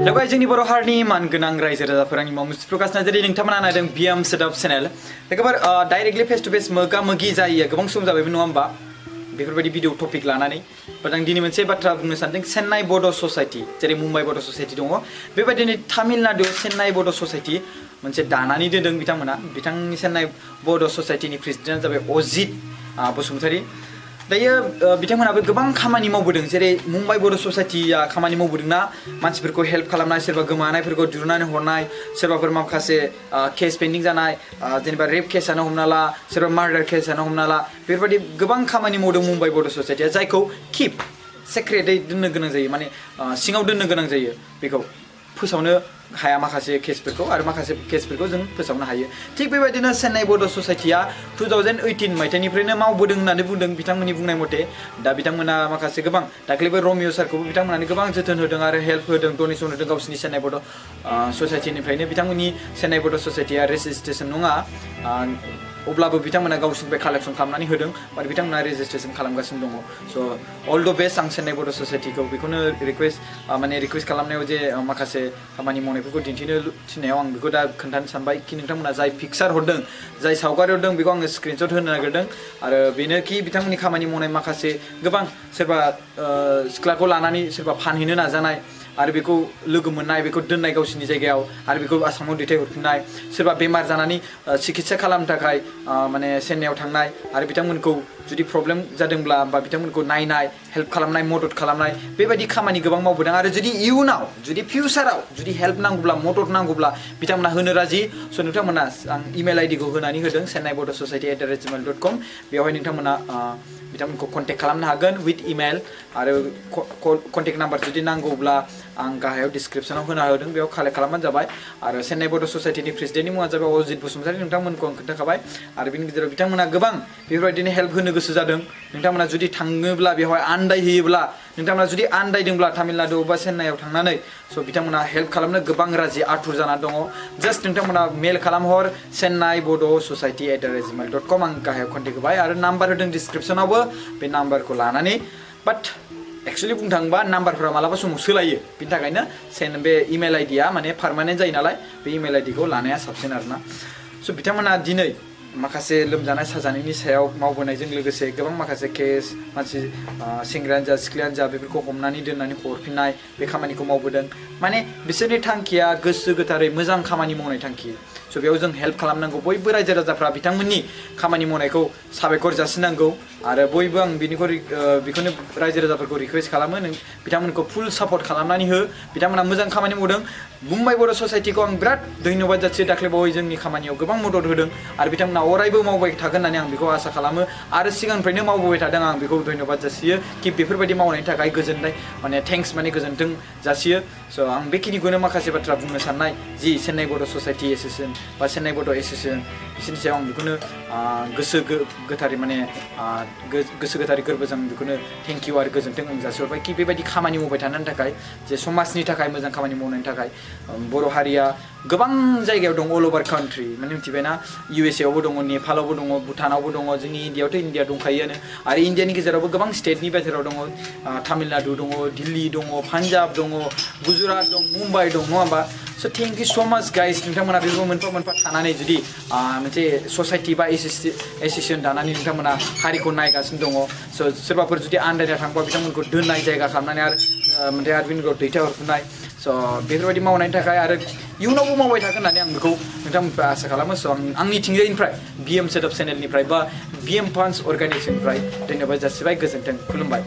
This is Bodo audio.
लोगोसे जोंनि बर' हारिनि मानगोनां रायजो राजाफोर आंनि मुङा मुस्ताफा प्रकाश नार्जारी नोंथांमोना नायदों बिएम सोदोब चेनेल एखेबारे डाइरेक्टलि फेस टु फेस मोगा मोगि जायो गोबां सम जाबायमोन नङा होमबा बेफोरबायदि भिडिअ टपिक लानानै बाट आं दिनै मोनसे बाथ्रा बुंनो सानदों चेन्नाइ बड' ससाइटि जेरै मुम्बाइ बड' ससाइटि दङ बेबायदिनो तामिलनाडुआव चेन्नाइ बड' ससाइटि मोनसे दानानै दोनदों बिथांमोना बिथांनि चेन्नाइ बड' ससाइटिनि प्रेसिडेन्टआ जाबाय अजित बसुमतारी दायो बिथांमोनाबो गोबां खामानि मावबोदों जेरै मुम्बाइ बड' ससाइटिया खामानि मावबोदोंना मानसिफोरखौ हेल्प खालामनाय सोरबा गोमानायफोरखौ दिहुननानै हरनाय सोरबाफोर माखासे केस पेन्डिं जानाय जेनेबा रेप केसआनो हमना ला सोरबा मार्डार केसआनो हमना ला बेफोरबायदि गोबां खामानि मावदों मुम्बाइ बड' ससाइटिया जायखौ किप सेक्रेटै दोननो गोनां जायो माने सिङाव दोननो गोनां जायो बेखौ फोसावनो हाया माखासे केसफोरखौ आरो माखासे केसफोरखौ जों फोसावनो हायो थिग बेबायदिनो चेन्नाइ बड' ससाइटिया 2018 मायथाइनिफ्रायनो मावबोदों होननानै बुंदों बिथांमोननि बुंनाय मथे दा बिथांमोना माखासे गोबां दाख्लैबो रमिअ सारखौबो बिथांमोनानो गोबां जोथोन होदों आरो हेल्प होदों डनेसन होदों गावसिनि चेन्नाइ बड' ससाइटिनिफ्रायनो बिथांमोननि चेन्नाइ बड' ससाइटिया रेजिस्ट्रेसन नङा अब्लाबो बिथांमोना गावसिनिफ्राय कालेक्सन खालामनानै होदों बाट बिथांमोना रेजिस्ट्रेसन खालामगासिनो दङ स' अल द बेस्ट आं चेन्नाइ बड' ससाइटिखौ बेखौनो रिकुवेस्ट खालामनायाव जे माखासे खामानि मावनायफोरखौ दिन्थिनो थिननायाव आं बेखौ दा खोन्थानो सानबाय कि नोंथांमोना जाय पिक्सार हरदों जाय सावगारि हरदों बेखौ आङो स्क्रिनशट होनो नागिरदों आरो बेनो कि बिथांमोननि खामानि मावनाय माखासे गोबां सोरबा सिख्लाखौ लानानै सोरबा फानहैनो नाजानाय आरो बेखौ लोगो मोननाय बेखौ दोननाय गावसिनि जायगायाव आरो बेखौ आसामाव दैथायहरफिननाय सोरबा बेमार जानानै सिकित्सा खालामनो थाखाय माने चेन्नाइआव थांनाय आरो बिथांमोनखौ जुदि प्रब्लेम जादोंब्ला बा बिथांमोनखौ नायनाय हेल्प खालामनाय मदद खालामनाय बेबायदि खामानि गोबां मावबोदों आरो जुदि इयुनाव जुदि फिउचाराव जुदि हेल्प नांगौब्ला मदद नांगौब्ला बिथांमोना होनो राजि स' नोंथांमोना आं इमेल आइडिखौ होनानै होदों chennaibodo@gmail.com बेवहाय नोंथांमोना बिथांमोनखौ कन्टेक्ट खालामनो हागोन विथ इमेल आरो कन्टेक्ट नाम्बार जुदि नांगौब्ला आं गाहायाव डिसक्रिपसनाव होना होदों बेयाव कालेक्ट खालामबानो जाबाय आरो चेन्नाइ बड' ससाइटिनि प्रेसिडेन्टनि मुङा जाबाय अजित बसुमतारी नोंथांमोनखौ आं खोन्थाखाबाय आरो बेनि गेजेराव बिथांमोना गोबां बेफोरबायदिनो हेल्प होनो गोसो जादों नोंथांमोना जुदि थाङोब्ला बेवहाय आन्दायहैयोब्ला नोंथांमोना जुदि आन्दायदोंब्ला तामिलनाडु बा चेन्नाइआव थांनानै स' बिथांमोना हेल्प खालामनो गोबां राजि आथुर जाना दङ जास्ट नोंथांमोना मेल खालामहर chennaibodo@gmail.com आं गाहायाव कन्टेक्ट होबाय आरो नाम्बार होदों डिसक्रिपसनावबो बे नाम्बारखौ लानानै बाट एक्सुअलि बुंनो थाङोबा नाम्बारफोरा मालाबा समाव सोलायो बिनि थाखायनो बे इमेल आइडिया माने पार्मानेन्ट जायो नालाय बे इमेल आइडिखौ लानाया साबसिन आरोना स' बिथांमोना दिनै माखासे लोमजानाय साजानायनि सायाव मावबोनायजों लोगोसे गोबां माखासे केस मानसि सेंग्रायानो जा सिख्लायानो जा बेफोरखौ हमनानै दोननानै हरफिननाय बे खामानिखौ मावबोदों माने बिसोरनि थांखिया गोसो गोथारै मोजां खामानि मावनाय थांखि स' बेयाव जों हेल्प खालामनांगौ बयबो रायजो राजाफ्रा बिथांमोननि खामानि मावनायखौ साबायखर जासिनांगौ आरो बयबो आं बेखौनो रायजो राजाफोरखौ रिकुवेस्ट खालामो नों बिथांमोनखौ फुल सापर्ट खालामनानै हो बिथांमोना मोजां खामानि मावदों मुम्बाइ बड' ससाइटिखौ आं बिराद धन्यबाद जासियो दाख्लैबावै जोंनि खामानियाव गोबां मदद होदों आरो बिथांमोना अरायबो मावबाय थागोन होननानै आं बेखौ आसा खालामो आरो सिगांनिफ्रायनो मावबोबाय थादों आं बेखौ धन्यबाद जासियो कि बेफोरबायदि मावनायनि थाखाय गोजोननाय माने थेंक्स माने गोजोन्थों जासियो स' आं बेखिनिखौनो माखासे बाथ्रा बुंनो साननाय जि चेन्नाइ बड' ससाइटि एस'सियेसन बा चेन्नाइ बड' एस'सियेसन बिसोरनि सायाव आं बेखौनो गोसो गोथारै माने गोसो गोथारै गोरबोजों बेखौनो थेंक इउ आरो गोजोन्थों आं जासिहरबाय कि बेबायदि खामानि मावबाय थानायनि थाखाय जे समाजनि थाखाय मोजां खामानि मावनायनि थाखाय बर' हारिया गोबां जायगायाव दं अल अभार कान्ट्रि माने मिथिबायना USA आवबो दङ नेपालावबो दङ भुटानावबो दङ जोंनि इन्डियाआवथ' इन्डिया दंखायोआनो आरो इन्डियानि गेजेरावबो गोबां स्टेटनि बाहेराव दङ तामिलनाडु दङ दिल्ली दङ पान्जाब दङ गुजरात दं मुम्बाइ दं नङा होमबा स' थेंक इउ स' माच गाइस नोंथांमोना बेफोरखौ मोनफा मोनफा थानानै जुदि मोनसे ससाइटि बा एस'सियेसन दानानै नोंथांमोना हारिखौ नायगासिनो दङ स' सोरबाफोर जुदि आन्दायना थांबा बिथांमोनखौ दोननाय जायगा खालामनानै आरो ओमफ्राय आरो बिनिखौ दैथायहरफिननाय स' बेफोरबायदि मावनायनि थाखाय आरो इयुनावबो मावबाय थागोन होननानै आं बेखौ नोंथांमोननिफ्राय आसा खालामो स' आंनि थिंजायनिफ्राय बिएम सोदोब चेनेलनिफ्राय बा बिएम फान्स अर्गानाइजेसननिफ्राय धन्यबाद जासिबाय गोजोन्थों खुलुमबाय